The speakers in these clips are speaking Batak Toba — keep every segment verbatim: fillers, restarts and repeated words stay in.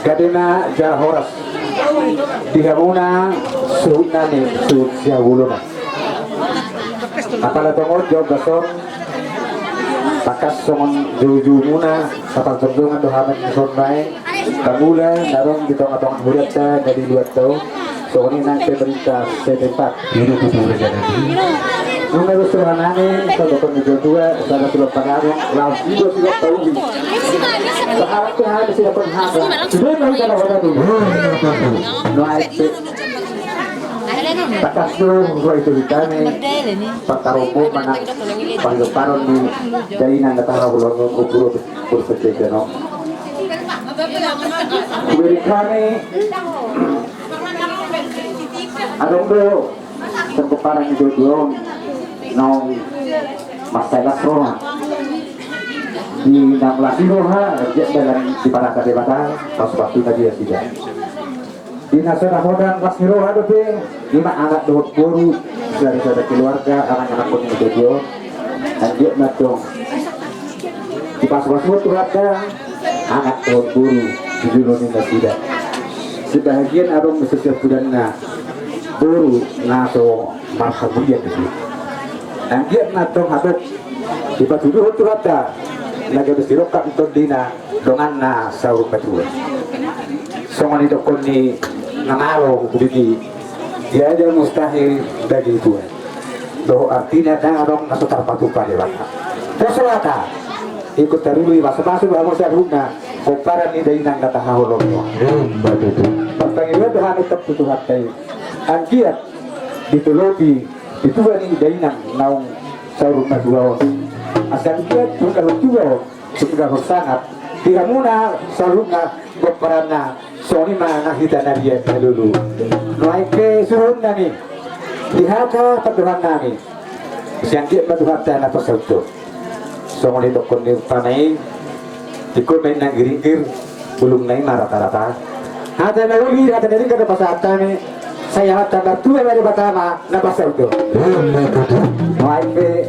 Gabe ma jala horas di hamuna suhut nami, suhut sihaholongan. Apala tongon di ombas on, tangkas songon joujoumuna, saparjongjongan do hami songon i. Pangula na adong di tongatonga hurianta na di luatta on, songon i nang pemerintah setempat. Nunga dos roha nami, songon na nidok ni natuatua, sada tulak pangarung, laos ido sidok pauli. Sahalak tu hami sidok pangarung. Sudah tahu kalau kata tu. Nuaeng pe. Tangkas do roha i tu hami, partarombo manang paridomparon ni dainang na tahaholongi on, ukur bersedia no. Hubereng hami, adong do sanggoparan ni dua on naung mansai las roha. Di na las ni roha, anggiat dalan diparasa Debata, pasu-pasuna di nasida. Di na sada hodan las ni roha dope, ima anak dohot boru, sada-sada keluarga, anak-anak ni dua on. Anggiat ma tong dipasu-pasu Tuhanta anak dohot boru di jolo ni nasida. Sebahagian adong do setiap bulanna boru na so marhabulian di sini. Anggiat ma tong hatop dipatuduhon Tuhanta na gabe sirongkap ni tondina donganna saur matua. Songon nidokkon ni na malo, budi, tiada mustahil bagi Tuhan. Dohot artina ndang adong na so tarpatupa Debata. Pos rohanta, ingkon taruli pasu-pasu do hamu saluhutna pomparan ni dainang na tahaholongi on. Emma tutu. Marpangidoan do hami tong tu Tuhanta i, anggiat ditolopi di tua ni dainang naung saur matua on. Asa anggiat tunggal tua on, tunggal sangap di hamuna saluhutna pomparanna. Songon i ma nang hita na dia na lulu. Nuaeng pe suhut nami, di hata pandohan nami, sai anggiat ma Tuhanta na pasaut. Songon nidokkon ni umpama i, ingkon ma i na ginggir, bulungna i ma rata-rata. Hata na uli, hata na ringgas do pasahat nami, sai Amanta Martua ma Debata ma na pasaut. Nuaeng pe,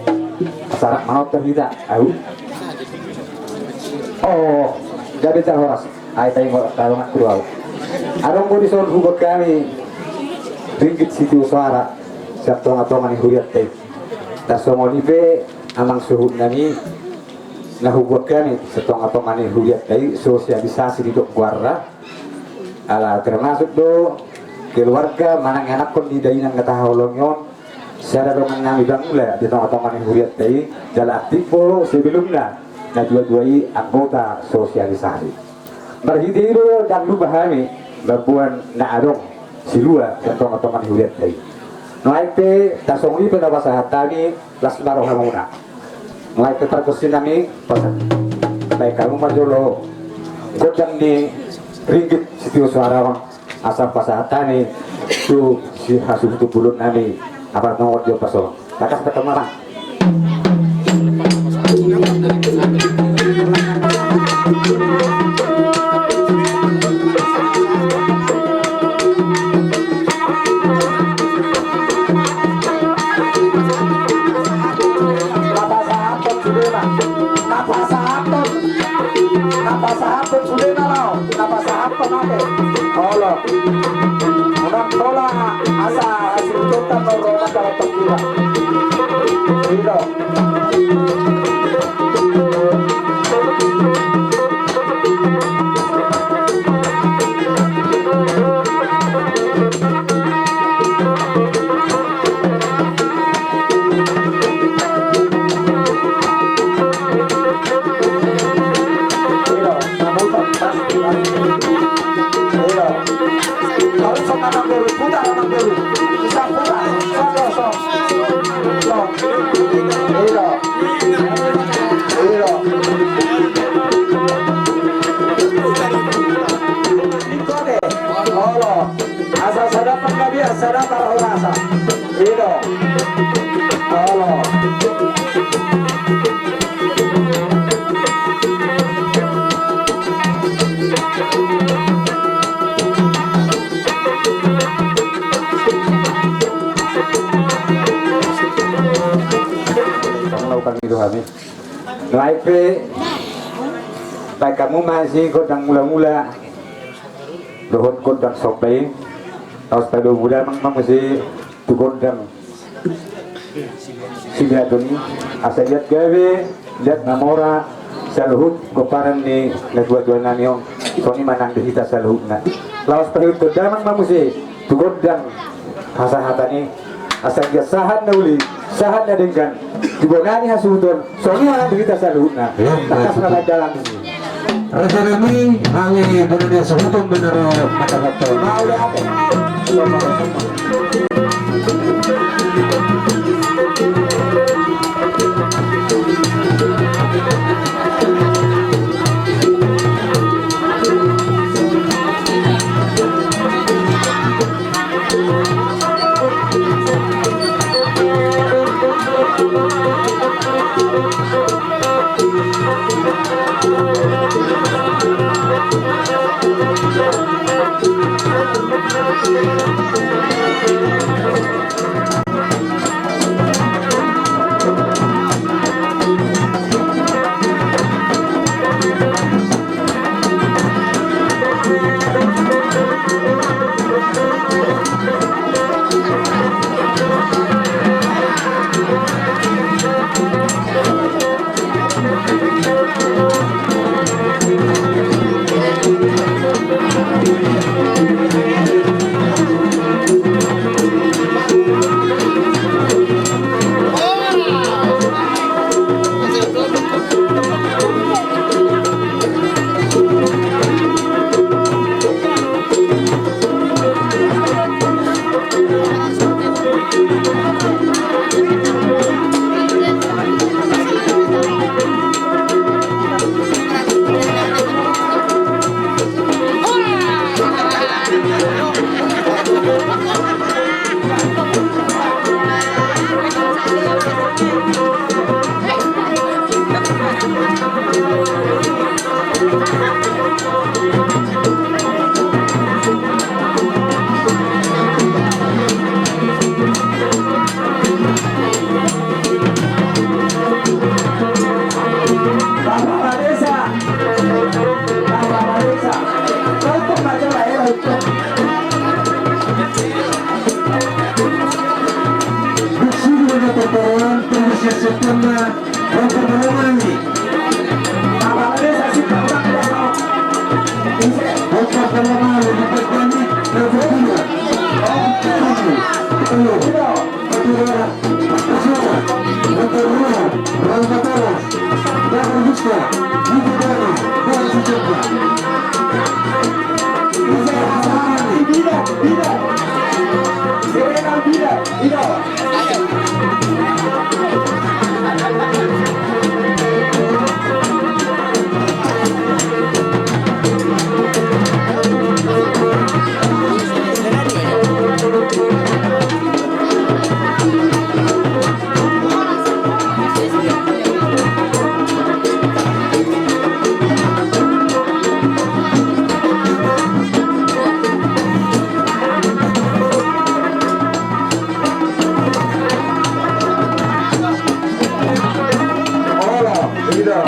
asa rap manortor hita, au. O, gabe jala horas. Ai taringot taringot tu au. Adong do dison hubuat hami ringgit sitio soara sian tongatonga ni hurianta i. Tarsongon i pe amang suhut nami, na hubuat hami sian tongatonga ni hurianta i, sosialisasi didok goarna. Ala termasuk do keluarga manang ianakhon ni dainang na tahaholongi on, sada dongan nami pangula di tongatonga ni hurianta i, jala aktif do sebelumna na duadua i anggota sosialisasi. Marhite i do ndang lupa hami mamboan na adong silua di tongatonga ni hurianta i. Nuaeng pe tarsongon i pe na pasahat hami, las ma rohamuna. Nuaeng pe pargonsi nami, pasahat, baen hamu ma jolo gondang ni ringgit sitio soara on. Asa pasahat hami tu sihasuhuton bolon nami, apala tongon di ombas on. Tangkas pe tong ma. Na pasahathon sude ma. Na pasahathon. Na pasahathon sude ma laho. Na pasahathon ate. Olo. Unang pola asa hasuhutonta na ro na dalan tongkura. Ido. Asa sada panggabean, sada parhorasan. Ido. Olo. Nuaeng pe Baen hamu ma disi gondang mula-mula dohot gondang somba i. Laos padomu damang ma muse tu gondang silaturahmi, asa liat gabe, liat na mora saluhut pomparan ni natua-tua nami on. Songon i ma nang di hita saluhutna. Laos paihuthon damang ma muse tu gondang hasahatan i, asa liat sahat na uli, sahat na denggan, dibonani hasuhuton. Songon i ma nang di hita saluhutna. Tangkas ma baen damang disi. Raja nami, hami bonani hasuhuton, bonani hasuhuton. Olo, ido.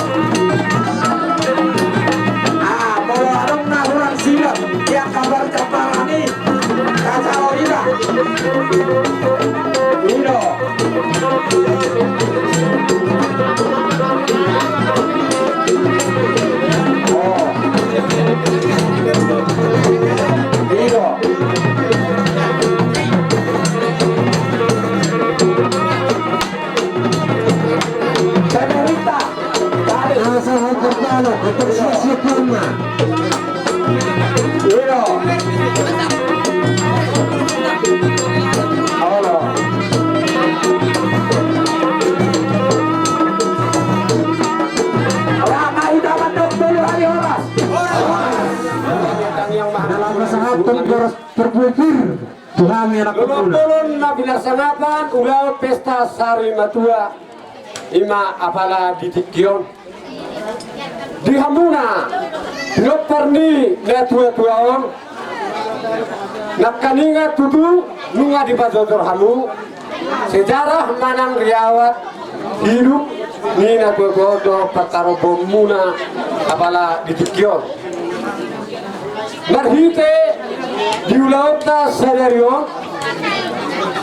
Ah, molo adong na hurang sidang, ia kabar-kabaran i, kasalo ida. Ido. Oh. Ido. Pemerintah. Asa hajat balo, ketersiap-siap ma. Ido. Olo. Rama hita mandok tolu hali horas. Horas. Dalam rasa hati horas terpikir. Tuhan ya, anak. Lima puluh na pinarsangapan ulaon pesta sari matua. Ima apala di tingki on. Di hamuna, pinompar ni natua-tua on, nangkaningan tutu nunga dipajojor hamu sejarah manang riwayat hidup ni natua-tua on dohot pantarombonmuna Apala di tingki on marhite di ulaonta sadari on,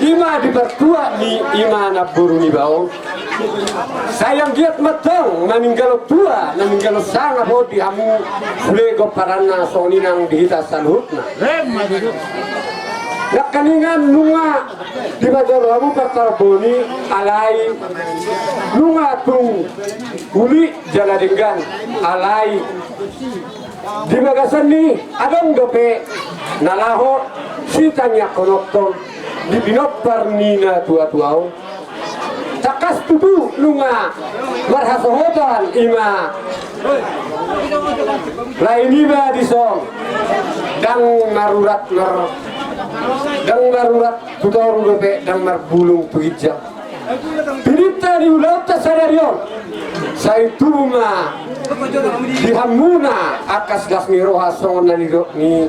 ima di partuat ni ima namboru niba on. Sai anggiat ma antong na maninggalhon tua, na maninggalhon sangap on di hamu sude pomparanna, songon i nang di hita saluhutna. Nangkiningan nunga dipajolo hamu partaon boni, alai nunga tung uli jala denggan, alai di bagasan ni adong dope na laho sitangiangkononton di pinompar ni natuatua on. Tangkas tutu nunga marhasohotan ima lae niba dison, ndang marurat mar-, ndang marurat tu toru dope, ndang marbulung tu ginjang. Pinta ni ulaonta sadari on, sai tubu ma di hamuna angka las ni roha songon na nidok ni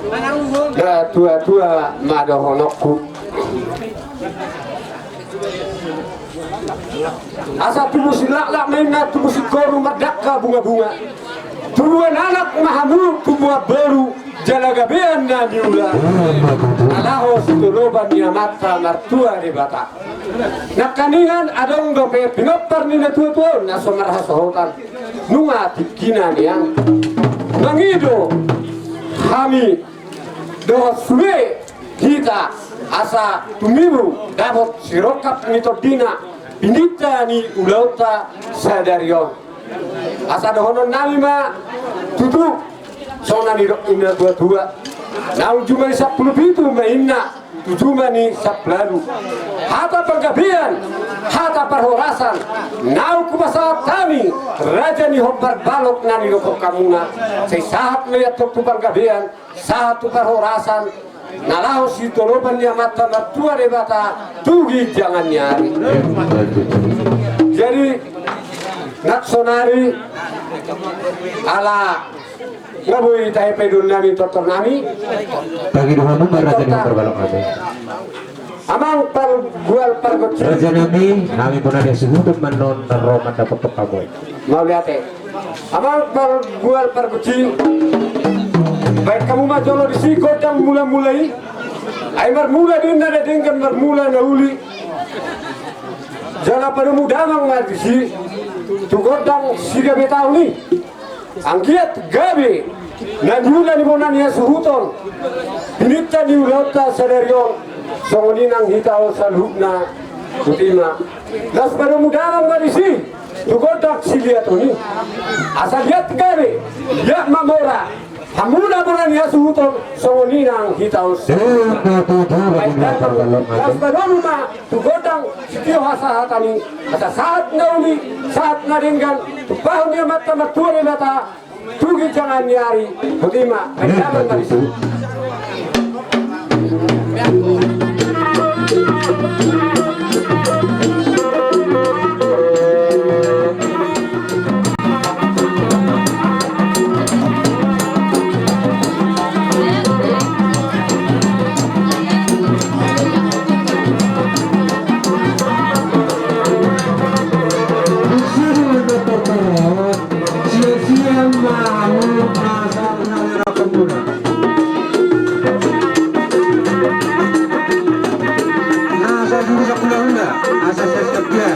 natuatua ma dohononku. Asa tubu silaklak ma inna, tubu singkoru mardangka bungabunga. Tubuan anak ma hamu, tubuan boru, jala gabean na niula. Na laho sitolopan ni Amanta Martua Debata. Nangkiningan adong dope pinompar ni natuatua on na so marhasohotan. Nunga tingkina nian mangido hami dohot sude hita asa tumibu dapot sirongkap ni tondina pinta ni ulaonta sadari on. Asa dohononnami ma tutu songon na nidok ni natuatua. Naung jumadi sampulu pitu ma inna tu jumadi sampulu ualu. Hata panggabean, hata parhorasan naung hupasahat hami, raja ni hombar balok na nidokhon hamuna, sai sahat ma i antong tu panggabean, sahat tu parhorasan, na laho sitolopan ni Amanta Martua Debata tu ginjang ni ari. Jadi nang sonari ala nga boi tahe paidonnami tortornami. Pangido hamu ma raja ni hombar balok nami. Amang pargual pargonsi. Raja nami, hami bona di hasuhuton ma annon na ro mandapothon hamu. Mauliate. Amang pargual pargonsi, baen hamu ma jolo disi gondang mulamula i. Ai marmula do inna na denggan, marmula na uli. Jala padomu damang ma disi tu gondang sigabe taon i. Anggiat gabe na niula ni bona ni hasuhuton, pinta ni ulaonta sadari on, songon i nang hita on saluhutna. Botima. Laos padomu damang ma disi tu gondang siliaton i. Asa liat gabe, liat ma mora, hamuna bona ni hasuhuton, songon i nang hita on. Laos padomu ma tu gondang sitio hasahatan i. Asa sahat na uli, sahat na denggan, tumpahon ni Amanta Martua Debata tu ginjang ni ari. Botima. Baen damang ma disi. Sia-sia ma hamu na saur na rap muna. Na asa juru sakulahuna, asa siap-siap dia.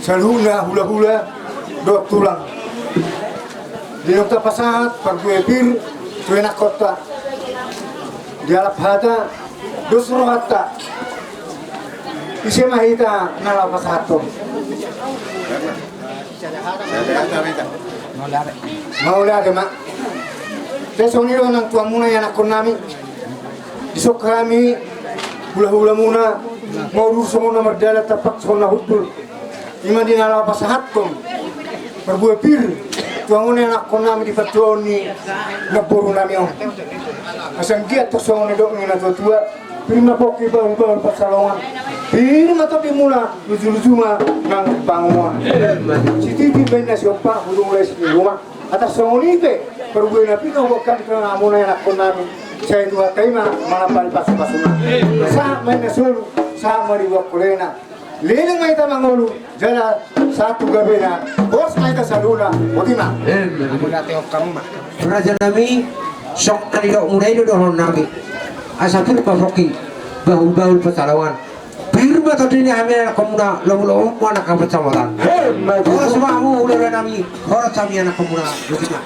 Saluhutna hulahula dohot tulang. Di na tapasahat parbue pir tu anakkonta. Dialap hata dos rohanta. Ise ma hita na laho pasahathon? Mauliate ma. Te songon i do nang tu hamuna ianakkonnami. Dison hami hulahulamuna, maudur songon na mardalan, tampak songon na hundul. Ima di na laho pasahathon parbue pir tu hamuna ianakkonnami di partuaon ni namborunami on. Asa anggiat tor songon na nidok ni natuatua, pir ma pongki, bahulbahul pansalongan. Pir ma tondimuna, lujuluju ma nang pangomoan. Sititi baen na siompa, hudung lesi ni ruma. Atas songon i pe parbue na pinaboan hami tu hamuna ianakkonnami, sai Tuhanta i ma manambani pasupasuna. Sahat ma i na solu, sahat ma di buat kolena. Leleng ma hita mangolu jala sahat tu gabena. Horas ma hita saluhutna. Boti ma. Rajanami, songon na nidokmuna i do dohononnami. Asa pir ma pongki, bahulbahul pansalongan. Pir ma tondi ni hami anakkonmuna, lomulomuna angka pansamotan. Horas ma hamu hulahula nami, horas hami anakkonmuna. Boti ma.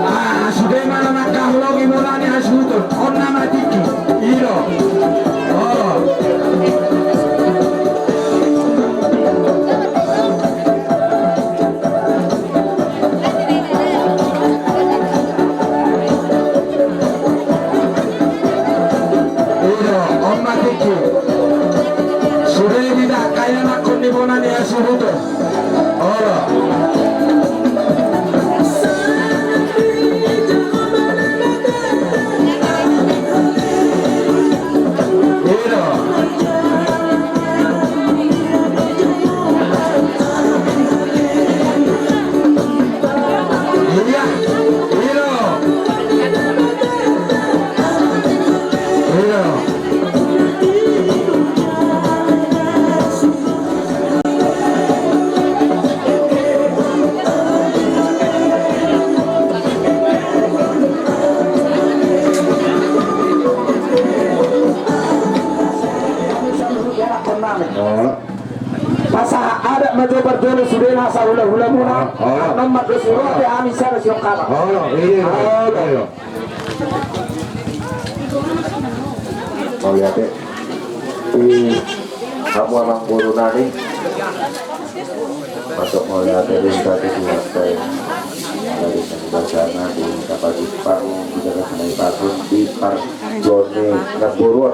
Ah, sude ma na mangkaholongi muna ni hasuhuton, on nama tingki. I do. Oh. I do, on ma tingki. Sude hita angka ianakkon ni bona ni hasuhuton. Olo. ma jo parjolo sude na sahula-hulamuna. Olo. Nomor do suruh pe ami sada siok kaba. Olo, iya. Olo. Iya. Mauliate. Di hamu amang boru nami. Masuk mauliate di satu keluarga yang dari Tanjung di kapal Jepang, di daerah Sungai Bagun, di Parjone Naburu.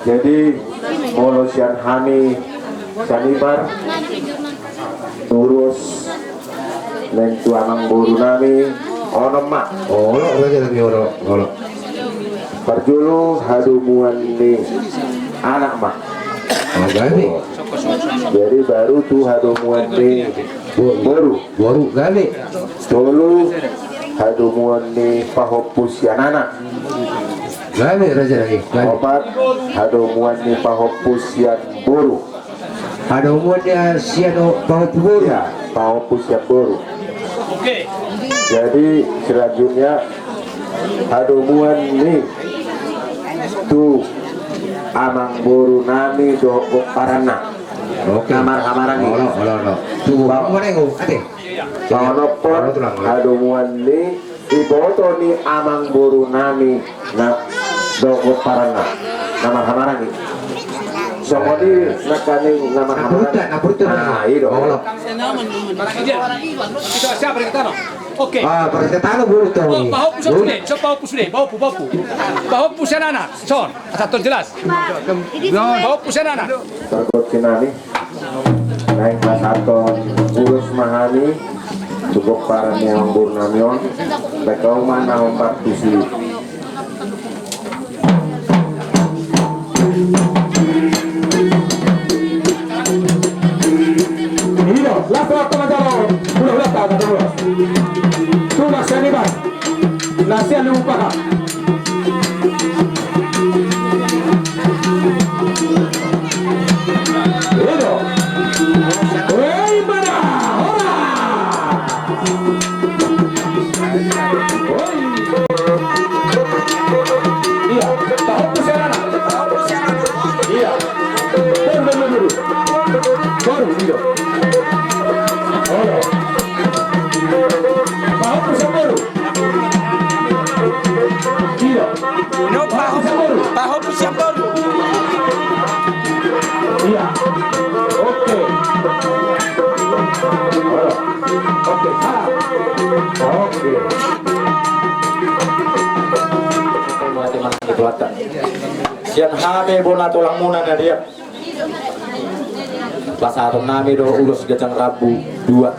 Jadi, molo sian hami sanibar, urus, nang tu amang boru nami, onom ma. Olo, raja nami, olo, olo. Parjolo hadomuan ni anak ma. Oh, gabe. Jadi baru tu hadomuan ni boru. Boru, gabe. Tolu, hadomuan ni pahompu sian anak. Gabe, raja nami, gabe. Opat, hadomuan ni pahompu sian boru. Hadomuan ni sian pahompu boru. Ya, pahompu sian boru. Oke. Jadi selanjutnya hadomuan ni tu amang boru nami dohot gomparanna. Oke. Na marhamaranggi. Olo, olo, olo. Tu, ba-, mana yang, ate? Baonophon hadomuan ni iboto ni amang boru nami na dohot gomparanna na marhamaranggi. Songon i nangkaning na marhamaranggi. Nah, i do. Oke. Ah, perhatikan dulu, Tong. Pahompu sude, so pahompu sude, pahompu, pahompu. Pahompu sian anak, son, asal tong jelas. Pahompu sian anak. Pargonsi nami. Naeng pasahathon ulos ma hami tu gomparan ni amang boru nami on. Baen hamu ma na hombar tusi. Ido, las waktu manjalo. Udah, udah, tak ada ulos. Tunas seniman. Nasihat lu paha. Ido. Woi, mana? Ora. Woi. Iya, tahu tu sana. Iya. Baru, baru, baru. Baru, Ido. Ora. Tahu tu sana, baru. Iya. No, pahompu, pahompu sian boru. Iya. Oke. Oke, salam. Oke. Sian hami bona tulangmuna na dia. Pasahaton nami do ulos ganjang rambu dua.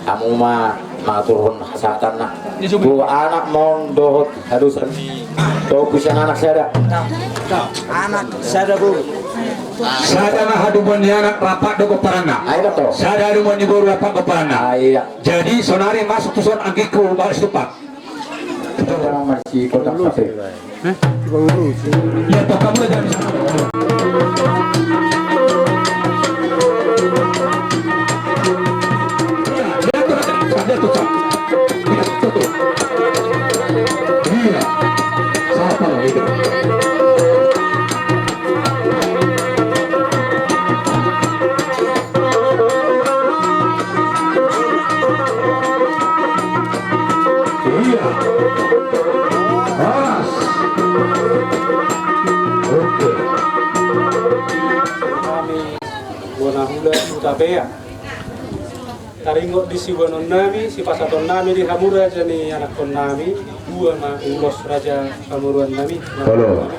Hamu ma mangaturhon hasahatanna. Tu anak ma on dohot hadosan ni pahompu sian anak sada. Anak sada boru. Sada ma hadomuan ni anak rap dohot gomparanna. Ai da to. Sada hadomuan ni boru rap gomparanna. Ai da. Jadi sonari masuk tu son anggingku bagas tumpak. Kita orang masih kotak sate. Hah? Tukang urus. Ya, tukang urus dari sana. Ya, ya, tuh, tuh, tuh. Iya. Siapa lo itu? Iya. Horas. Oke. Hami bona hula Hutapea. Taringot di siboanon nami, sipasahaton nami di hamu raja ni anakkon nami, dua ma ulos raja pamoruon nami. Halo.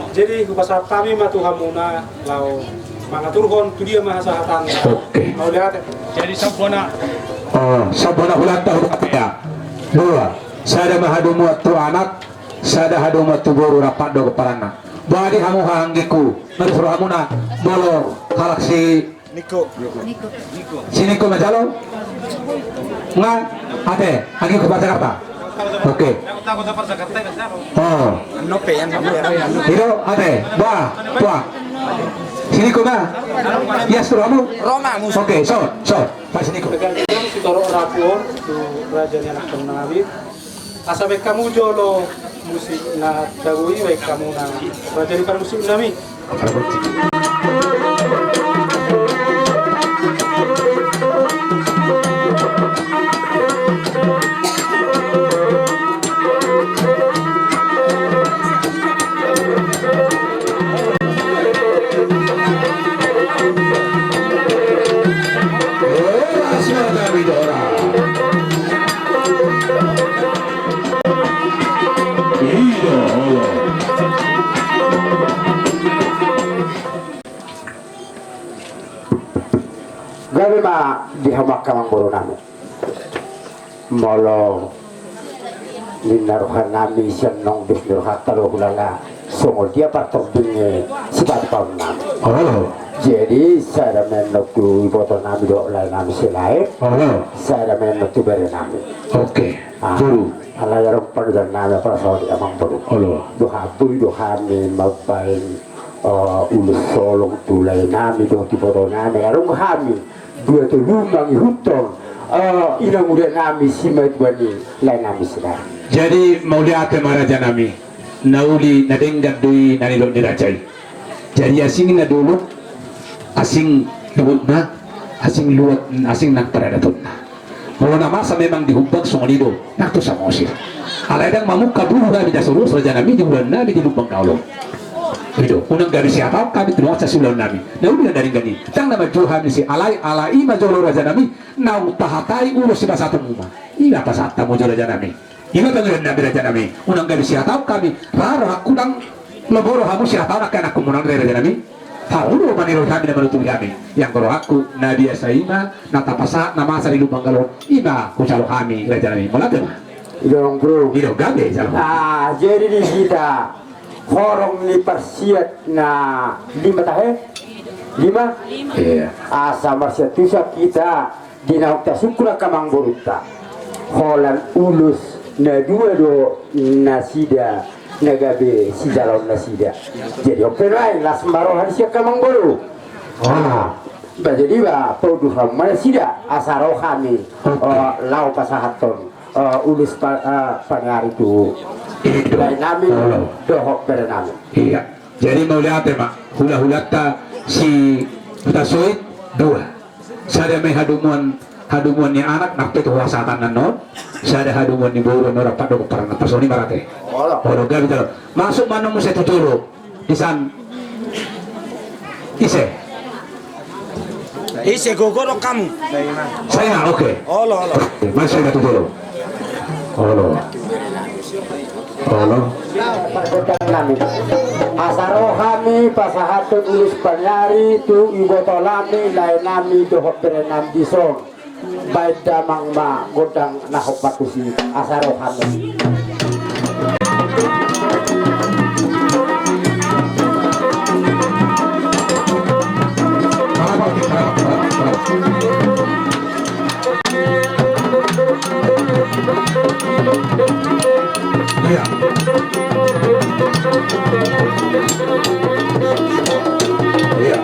Jadi hupasahat hami ma tu hamuna laho mangaturhon tu dia ma hasahatan. Oke. Mauliate. Jadi sabbona. Oh, sabbona hulanta Hutapea. Dua. Sada ma hadomuan tu anak, sada hadomuan tu boru rap dohot gomparanna. Boha di hamu haha anggingku, na disuruh hamuna molo halak si Niko. Si Niko manjalo? Nga, ate, anggingku Parjakarta. Oke. Oh. Ido, ate, ba, ba. Si Niko ma. Yes, tu hamu. Roma, musuh. Oke, so, so. Pas si Niko. Sitorop rambu on tu raja ni anakkon nami. Asa baen hamu jolo musik na tabo i, baen hamu na raja ni parmusik nami. Di hamu angka amangboru nami, molo ninna roha nami sian naung dos ni rohanta do hulala songon dia partording ni sipatupaon nami. Jadi sada ma annon tu iboto nami dohot lae nami Silaeb, sada ma annon tu bere nami. Oke. Alai adong pangidoan nami, apala songon i amangboru, dohot boi do hami mambaen ulos holong tu lae nami dohot iboto nami, adong hami dua tolu mangihuthon inanguda nami simatua ni lae nami Silaeb. Jadi mauliate ma raja nami, na uli na denggan do i na nidok ni raja i. Jadi asing na dolok, asing luhutna, asing luat, asing nang paradatonna. Molo na masa memang di Humbang songon i do nang tu Samosir. Alai ndang mamungka bulu hami das ulos raja nami di ulaon nami di Lumban Na Olo. I do unang gabe sihataon hami tu nuansa siulaon nami. Na uli na denggan i ndang na manjou hami disi, alai ala i ma jolo raja nami naung tahatai ulos sipasahatonmuna. I ma pasahat hamu jolo raja nami. I ma pangidoan nami raja nami, unang gabe sihataon hami. Ra rohangku ndang lomo rohamu sihataon angka anakkonmuna on raja nami. Hamu do maniroi hami na manutupi hami. Ianggo rohangku na biasa i ma na tapasahat na masa di Lumban Na Olo, i ma hujalo hami raja nami. Mauliate ma. I do gabe jalo. Jadi di hita horong ni parsiat na lima tahe? Lima. Asa marsiantusan hita di naung tasungkun angka amangborunta, holan ulos na dua do nasida na gabe sijalaon nasida. Jadi on pe nuaeng las ma roha ni si angka amangboru. Ba jadi ba paundur hamu ma nasida asa ro hami laho pasahathon ulos paniari tu lae nami dohot bere nami. Iya. Jadi mauliate ma, hulahulanta si Hutasoit dua. Sada ma i hadomuan, hadomuan ni anak nang pe tu hasahatan na on. Sada hadomuan ni boru na rap dohot parange, pasoni marate. Olo gabe jalo. Masuk ma annon muse tu jolo. Isan. Ise? Ise gogo do hamu? Saina, oke. Olo olo. Masuk ma tu jolo. Olo. Olo. Asa ro hami pasahathon ulos paniari tu iboto nami, lae nami dohot bere nami dison. Baen damang ma gondang na hombar tusi asa ro hami. Iya. Iya.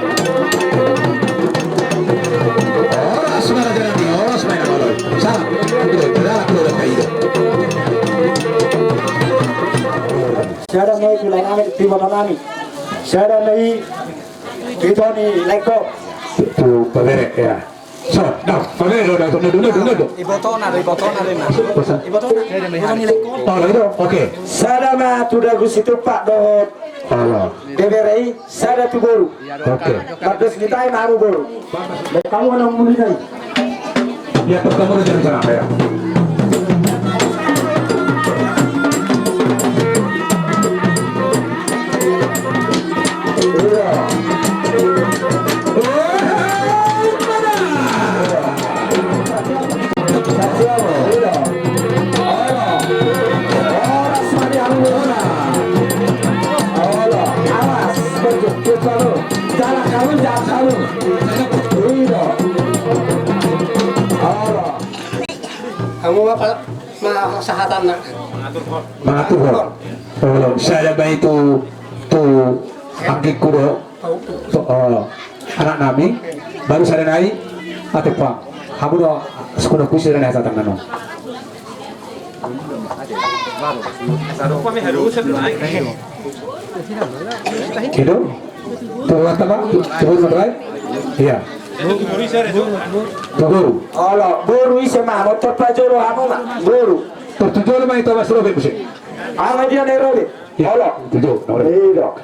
Horas ma raja nami, horas ma inang olo. Salam. Salam. Sada ma i tu lae nami, tu iboto nami. Sada ma i tu ito ni laengkon. Tu pabere, ya. So, dah, pabere do, dah, dah, dah, dah, dah. Ibotona do, ibotona do, ibotona. Ibotona, ibotona ni laengkon. Oh, lagi do, oke. Sada ma tu dagu Situmpak dohot. Halo. Bebere i, sada tu boru. Oke. Mardos ni tahi ma hamu boru. Baik, hamu anak muda i. Ya, pertama udah jangan sana, ya. Iya. Hamu ma pasahatanna. Mangaturhon. Olo, sada ma i tu, tu anggingku do. Anak nami, baru sada nai, ate pang. Hamu do, sukuna kusi sada nai, satan nano. Ido, tu apa? Tu boru ma tuai? Iya. Tu boru. Olo, boru ise ma, motor pajolo hamu ma, boru. Tu jolo ma i tu Mas Robe muse. Ama dia Nairobi. Olo. Tujuh, nomor. Ido.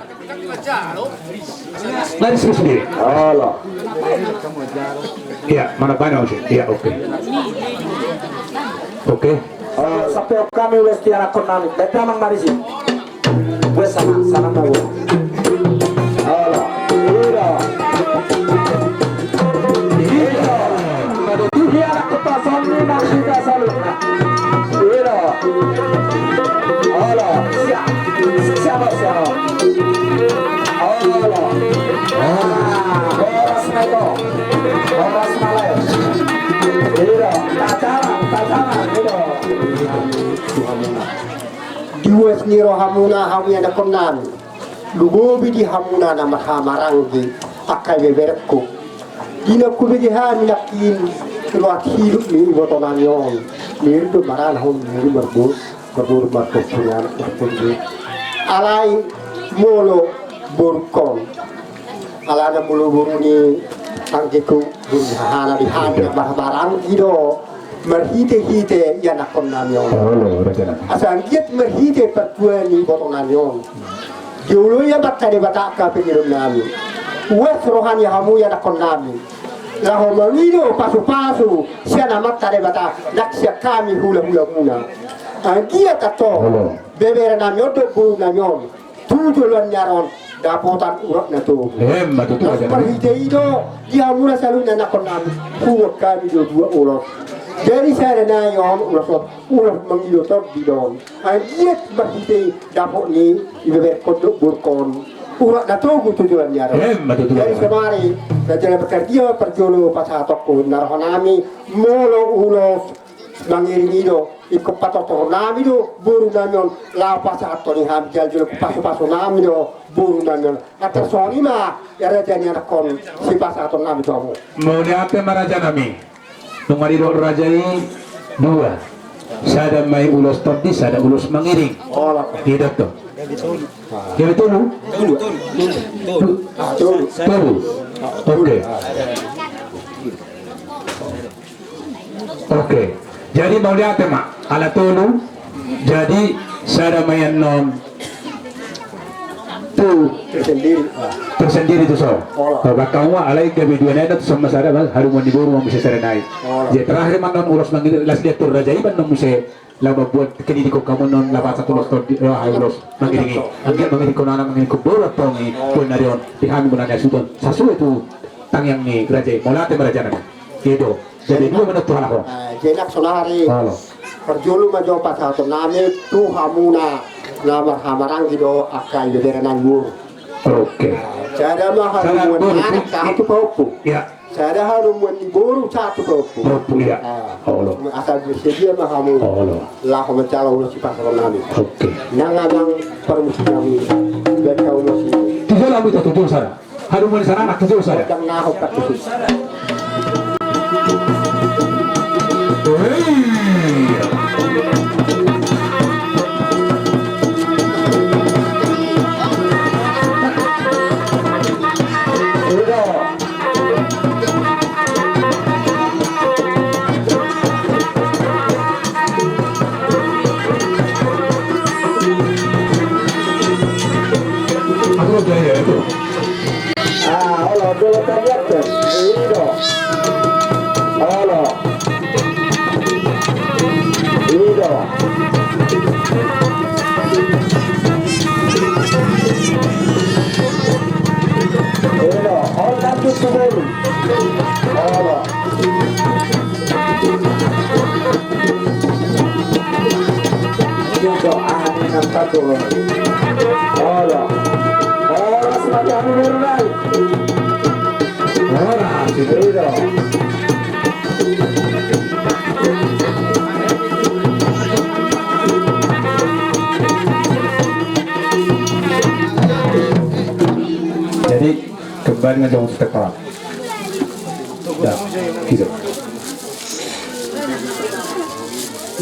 Lari sendiri. Olo. Iya, mana banyak sih? Iya, oke. Oke. Sampai kami ulas tiara konami. Beta mang marisi. Gue sama, sama mau. Olo. Ido. Ido. Songon i ma hita saluhutna. Olo. Olo. Siap. Siap, siap. Olo. Ah, horas ma ito. Horas ma lae. Olo. Tajalan, tajalan. Olo. Di uas ni rohamuna hamu ianakkonnami. Lumobi di hamuna na marhahamaranggi angka ibeberengku. Di na hubege hami nangkin ruas hidup ni ibotonami on. Niri do marana hon niri marboru, marboru marboru marboru. Alai molo borungkon. Alana molo boru ni anggiku boru hahana di hami na marhahamaranggi do. Marhitehite ianakkonnami on. Olo, rajanami. Asa anggiat marhite partua ni ibotonami on. Dioloi Amanta Debata angka pangidoannami. Uas roha ni hamu ianakkonnami. Laho mangido pasupasu sian Amanta Debata nang sian hami hulahulamuna. Anggiat antong. Olo. Beberenami on dohot borunami on. Tu joloan ni ari on dapotan urat na togu. Emma tutu. Marhite i do di hamuna saluhutna ianakkonnami. Huboan hami do dua ulos. Jadi sada nai on ulos on ulos mangido tondi do on. Anggiat marhite i dapot ni ibeberengkon dohot borungkon urat na togu tu joloan ni ari on. Emma tutu. Jadi sonari na jala berkardia parjolo pasahatonku na rohanami molo ulos mangiring i do, ingkon patortornami do borunami on laho pasahathon i hami, jala jolo pasupasonami do borunami on. Atas songon i ma raja ni anakkon sipasahatonnami tu hamu. Mauliate ma rajanami. Nunga didok raja i dua. Sada ma i ulos tondi, sada ulos mangiring. Olo. Ido to. Gabe tolu? Tolu. Tolu. Tolu. Oke. Oke. Jadi mauliate ma ala tolu. Jadi sada ma i annon tu tersendiri. Tersendiri tu so. Olo. Bahkan ma alai gabe dua nai tu sama sada ma haduan ni boru ma muse sada nai. Olo. Jadi terakhir ma annon ulos mangiring las dia tu raja i ma annon muse. Laho mambuat kini di kok kamu non lapasan tulos tol di roha ulos mangiringi. Anggiat mangiring kona mangiring kubur tongi pun nari on di hami menanya suton sasuai tu tangiang ni raja i. Mauliate ma rajanami. Ido. Jadi dua menit tu halak ho. Jenak sonari. Halo. Parjolo ma jo pasahatonnami tu hamuna na marhahamaranggi do angka ibeberenami. Oke. Sada ma haduan ni anak sahat tu pahompu. Ya. Sada haduan ni boru sahat tu pahompu. Pahompu, iya. Olo. Asa bersedia ma hamu. Olo. Laho manjalo ulos sipasahatonnami. Oke. Nang amang parmusiknami. Baen hamu musik. Tijolo hamu ito tijolo sada. Haduan ni sada anak tijolo sada. Dang naho patusuk. Hei. Aku udah ya itu. Ah, olo, dulu tadi apa? Ido. Olo. Ido. Ido. Olo, lanjut, Subur. Olo. Ido, ah, ini nampak tuh. Olo. Olo, semakin anu, Ido. Olo, Ido. Jadi kembali aja untuk sekolah. Ya, gitu.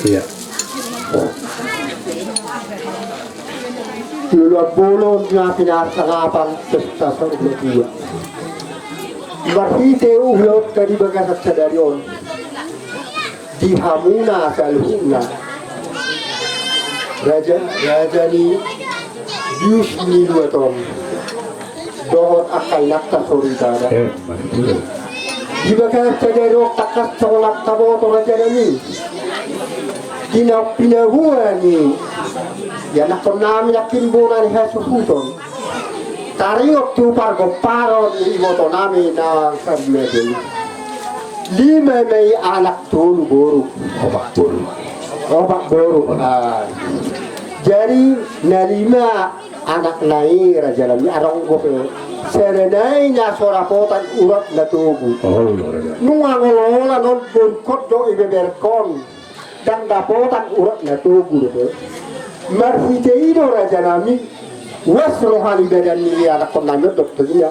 Iya. Luluan bolon na pinasangapan pesta saudara dua. Marhite ulaonta di bagasan sadari on. Di hamuna saluhutna. Raja, raja ni bius ni luat on. Dohot angka inanta soripada. Di bagasan sadari on tangkas songon na taboto rajanami. Di na pinaboa ni ianakkonnami nangkin bona ni hasuhuton. Taringot tu pargomparon ni ibotonami na sarimaden. Lima ma i anak, tolu boru. Opat boru. Opat boru. Ah. Jadi na lima anakna i, raja nami, adong dope sada nai na so dapotan urat na togu. Oh, iya, iya. Nunga ngolngol on, borungkon dohot ibeberengkon ndang dapotan urat na togu dope. Marhite i do, raja nami, was roha ni badan ni anakkon nami on dohot togunia,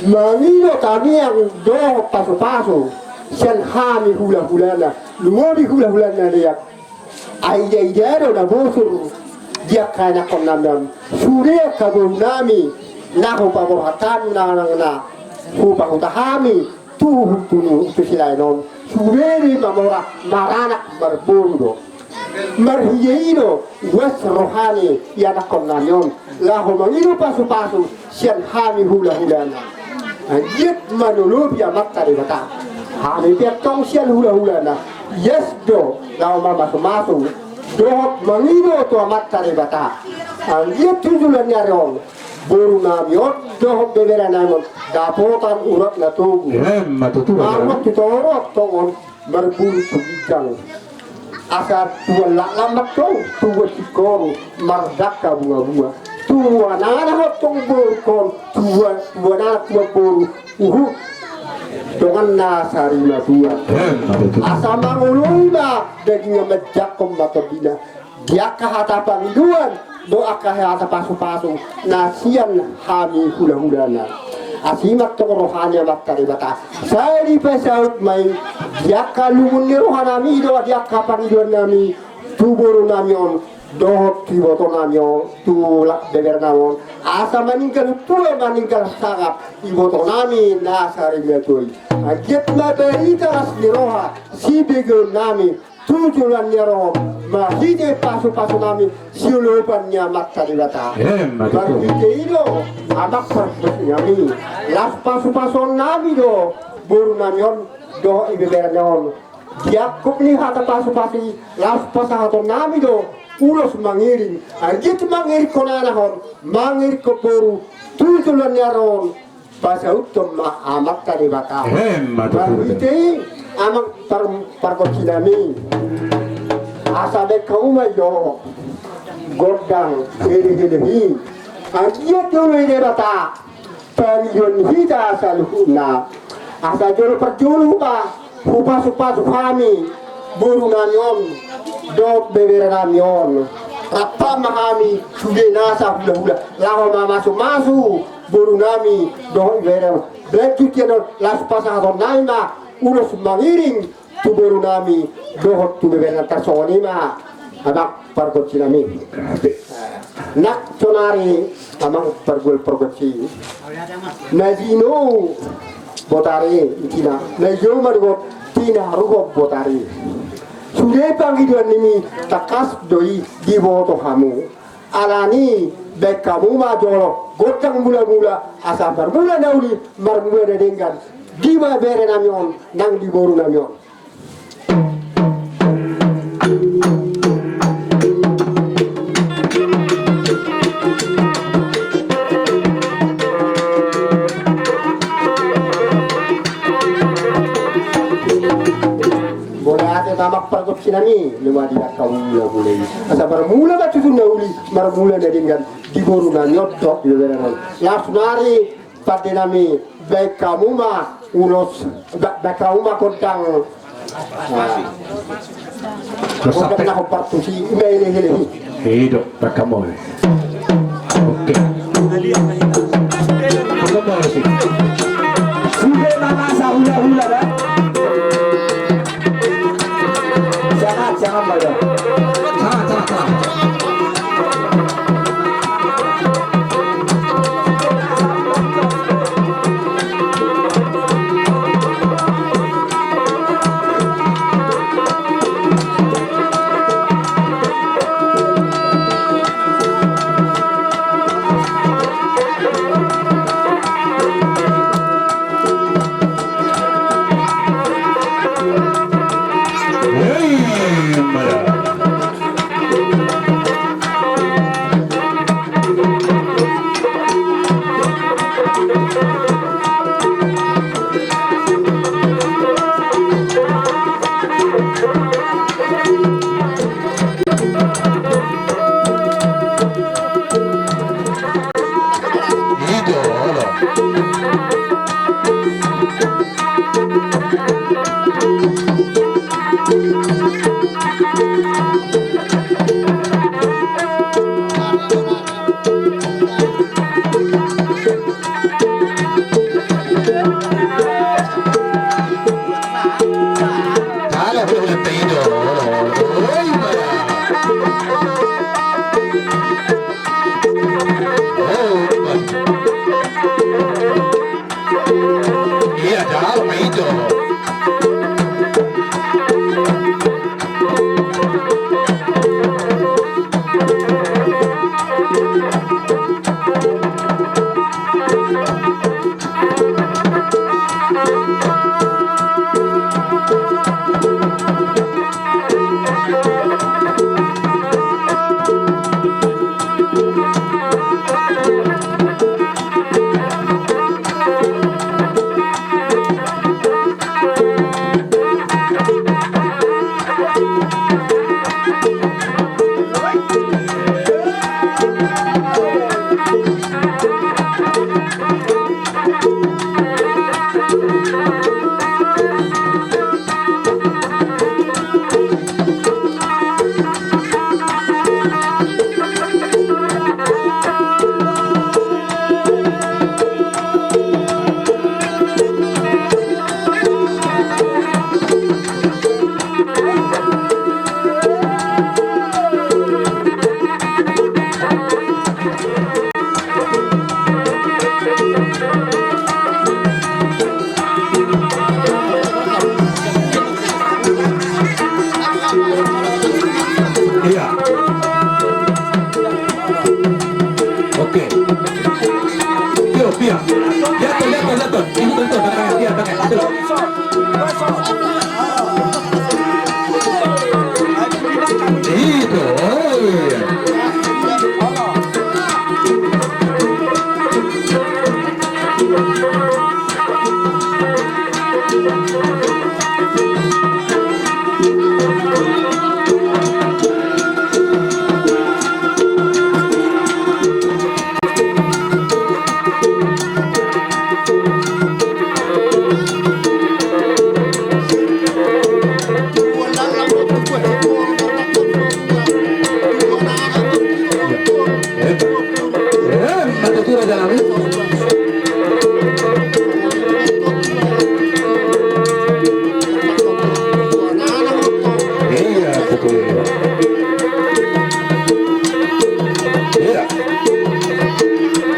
mangido tangiang dohot pasupasu sian hami hulahulana, lumobi hulahulana deak. Ai idaida do na bosur di angka anakkon nami on, sude angka boru nami na hupaborhat hami, na, na, na hupahuta hami tu, tu, tu Silaen on, sude do i mamora maranak marboru do. Marhite i do was roha ni anakkon nami on laho mangido pasupasu sian hami hulahulana. Anggiat ma na lobi Amanta Debata. Hami pe antong sian hulahulana, ias do laho mamasumasu dohot mangido tu Amanta Debata. Anggiat tu joloan ni ari on, boru nami on dohot bebere nami on dapotan urat na togu. Emma tutu. Marmok tu toru antong on, marbulu tu ginjang. Asa tuan laklang antong, tuan singkoru mardangka bungabunga. Tuan anak antong borungkon, tuan, tuan anak, tuan boru, uhum, dongan na sari matua. Emma tutu. Asa mangoloi ma daging, manjangkon ma tondina di angka hata pangidoan dohot angka hata pasupasu na sian hami hulahulana. Asi ma antong roha ni Amanta Debata, sai dipasaut ma i di angka lungun ni roha nami dohot di angka pangidoan nami tu boru nami on dohot tu iboto nami on, tu la-, bebere nami on, asa maninggal tua maninggal sangap iboto nami na sari matua i. Anggiat ma barita las ni roha sibegeon nami tu joloan ni ari on, marhite pasupasu nami siolopan ni Amanta Debata. Emma tutu. Marhite i do, amang pargonsi nami, las pasupasuon nami do boru nami on dohot ibebere nami on. Di angkup ni hata pasupasu i, las pasahaton nami do ulos mangiring. Anggiat mangiringkon anak on, mangiringkon boru tu joloan ni ari on, pasauthon ma Amanta Debata. Emma tutu. Marhite i, amang par-, pargonsi nami, asa baen hamu ma i do gondang elehelehon i. Anggiat dioloi Debata pangidoan ni hita saluhutna. Asa jolo parjolo ma hupasupasu hami boru nami on dohot bebere nami on. Rap ma hami sude nasa hulahula laho mamasumasu boru nami dohot bebere nami on. Baen tu tian on, las pasahaton nami ma ulos mangiring tu boru nami dohot tu bebere nami. Tarsongon i ma, amang pargonsi nami. Nang sonari, amang pargual pargonsi, na jinou botari, tina, na jinou ma dohot tinaruhon botari. Sude pangidoan nami, tangkas do i diboto hamu. Alani, baen hamu ma jolo gondang mulamula, asa marmula na uli, marmula na denggan di bebere nami on nang di boru nami on. Mauliate ma, amang pargonsi nami, nunga dibaen hamu mulamula i. Asa marmula ma tutu na uli, marmula na denggan di boru nami on dohot di bebere nami on. Laos nari, pande nami, baen hamu ma ulos, ba-, baen hamu ma gondang. Nah. Gondang na hombar tusi, ima elehelehon i. I do, baen hamu. Oke. Baen hamu tusi. Sude ma nasa hulahula da. Jangan, jangan, Bang. Jangan, jangan, jangan.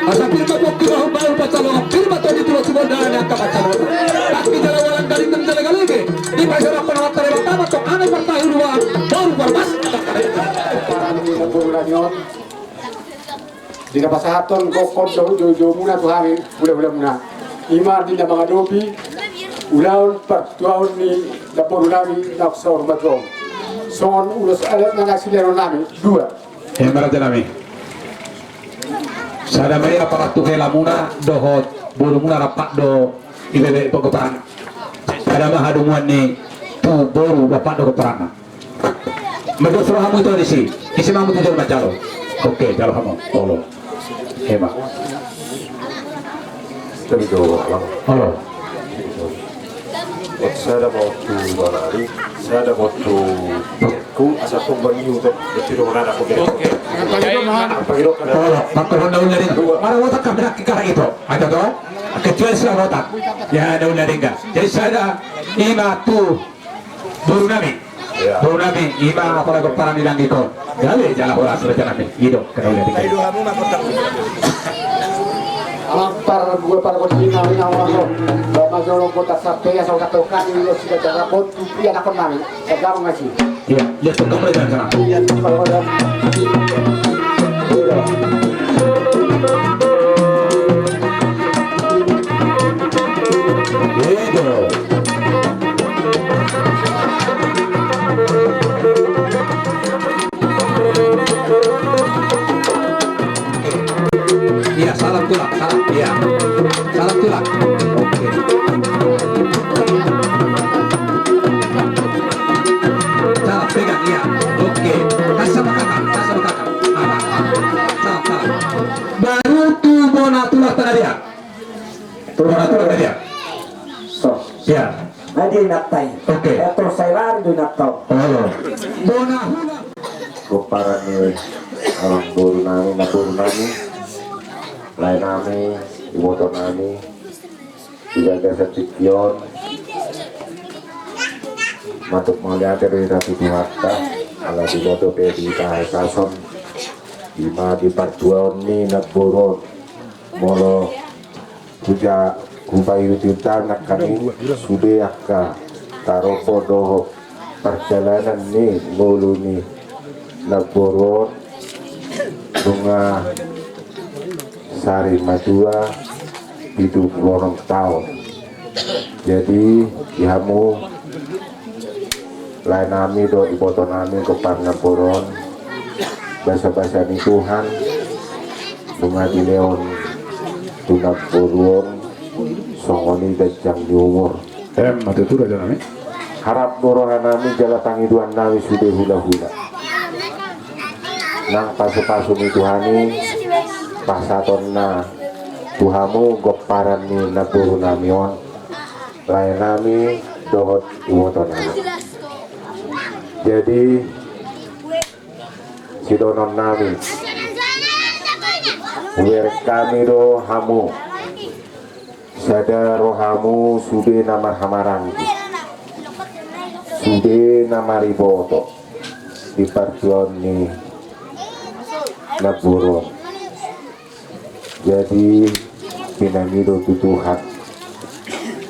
Asa pir ma pongki bahul-bahul pansalongan, pir ma tondi tulang sibonda ni angka pansalongan. Tapi jala walang galing dan jala galing, di pasaran penawar tare pertama tong ane partahi dua, baru parmas. Di na pasahathon gokhon dohot joujou muna tu hami, hulahula muna. Ima di na mangadopi ulaon partuaon ni namboru nami na saur matua on. Songon ulos adat na silehonon nami, dua. Ima raja nami. Sada ma i aparan tu hela muna dohot boru muna rap do ibebek gomparan. Sada ma hadomuan ni tu boru rap do gomparanna. Maju suruh hamu itu disi. Isi mamu tu jolo manjalo. Oke, jalo hamu. Tolong. Ima. Tadi do, Bang. Halo. Sada ma tu barari, sada ma tu ku asa pun bagi untuk bertidur mana aku. Oke. Apa gitu kan? Halo, apa ronda ular ini? Mana otak kami nak kikara itu? Ada tuh? Kecuali sudah otak. Ya, ada ular enggak. Jadi sada, ima tu boru nami. Boru nami, ima aparan gomparan ni langit on. Gabe jala horas raja nami. Ido, kada ular di. Alam par dua par kau sini nami nyawa lo. Bama jolo kota sate ya saudara kau kan lo sudah cara kau tu pia nakon nami. Tegak ngasih. Iya, dia tegak raja sana. Iya, tegak raja. Iya. Iya, salam tulang, salam, iya. Salam tulang. Oke. Salam, pegang, iya. Oke. Kasih sama kakak, kasih sama kakak. Ah, ah, ah. Salam, salam. Baru tu bona tulang tengah dia. Tulang tengah dia. So. Iya. Nah, dia inaptai. Oke. Ya, terus saya lari dia inaptau. Oh. Bona hula. Gomparan ni alang boru nami, namboru nami, lae nami, iboto nami, di bagasan tingki on. Matuk mauliate do hita tu Tuhanta, ala diboto pe di tahe sason, ima di partuaon ni namboru on. Molo huja hupaihut-ihut nangkaning sude angka tarombo dohot pardalanan ni ngolu ni namboru on nunga sari matua pitu pulu onom taon. Jadi di hamu lae nami dohot iboto nami gompar namboru on, basa-basa ni Tuhan nunga dilehon tu namboru on songon i ganjang ni umur. Emma tutu raja nami. Harap do roha nami jala pangidoan nami sude hula-hula nang pasu-pasu ni Tuhan i pasahatonna tu hamu gomparan ni namboru nami on. Lae nami dohot iboto nami. Jadi sidohonon nami, hubereng hami do hamu sada rohamu sude na marhamaranggi, sude na mariboto di partuaon ni namboru on. Jadi pinangido tu Tuhan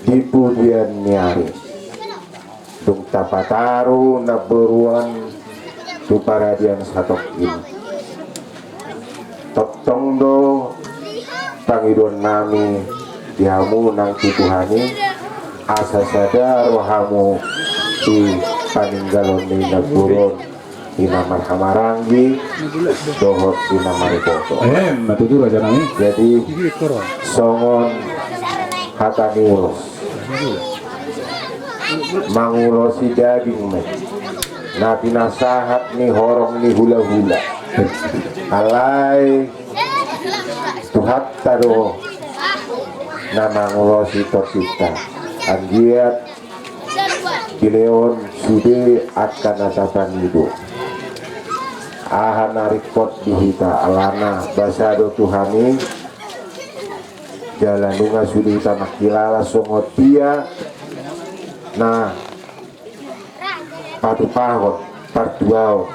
di pudian ni ari dung tapataru namboru on tu paradian satongkin, tongtong do pangidoan nami di hamu nang tu Tuhan i asa sada rohamu di paninggalon ni namboru on. Di na marhamaranggi dohot di na mariboto. Emma tutu raja nami. Jadi songon hata ni ulos, mangulosi daging ma na pinasahat ni horong ni hula-hula. Alai Tuhanta do na mangulosi tondinta. Anggiat dilehon sude angka na tapangido. Aha na ringkot di hita alana basa do Tuhan i. Jala nunga sude hita mangkilala songon dia na patupahon partuaon.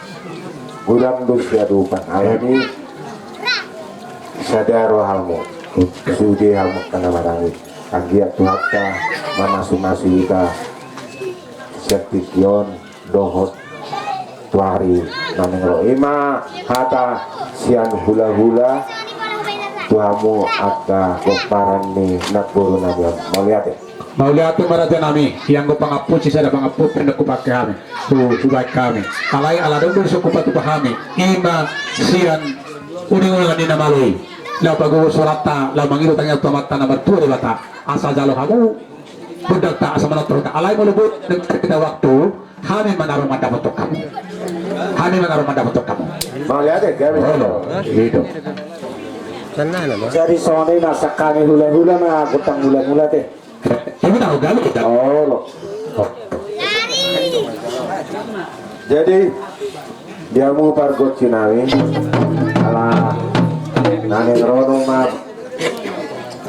Godang do siadopan alani Sada rohamu, sude hamu angka na maranggi. Anggiat Tuhanta mamasumasu hita sian tingki on dohot tu ari na naeng ro. I ma hata sian hulahula tu hamu angka pomparan ni namboru nami on. Mauliate. Mauliate ma raja nami, ianggo pangampun sisada pangampun pe ndang hupangke hami, hu-, hubaen hami. Alai ala adong do dison hupatupa hami, i ma sian uninguningan ni na malo i. Laho pagogo suaranta, laho mangido tangiang tu Amanta na martua Debata. Asa jalo hamu gondangta asa manortor hita. Alai molo boi hita waktu, hami ma na ro mandapothon hamu. Hami ma na ro mandapothon hamu. Mauliate, gabe. Olo, i do. Jadi songon i ma sian hami hulahula ma gondang mulamula te. Tapi tahu gabe kita. Olo. Jadi di hamu pargonsi nami, ala na naeng ro do ma,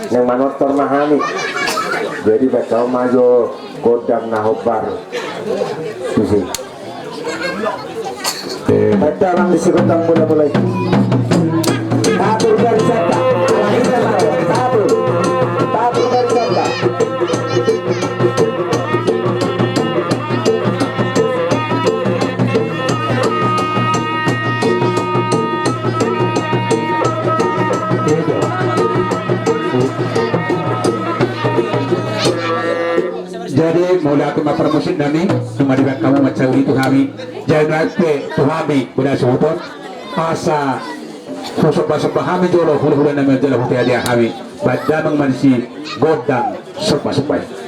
naeng manortor ma hami. Jadi baen hamu ma jo gondang na hombar tusi. Baen damang disi gondang mulamula i. Tatur dari santa. Tatur. Tatur dari santa. Jadi mauliate ma parmusik nami, nunga dibaen hamu mansai uli tu hami. Jadi nuaeng pe tu hami, uda suhuton asa husombasomba hami jolo hulahula nami on jala hudeadeang hami. Baen damang ma disi gondang sombasomba i.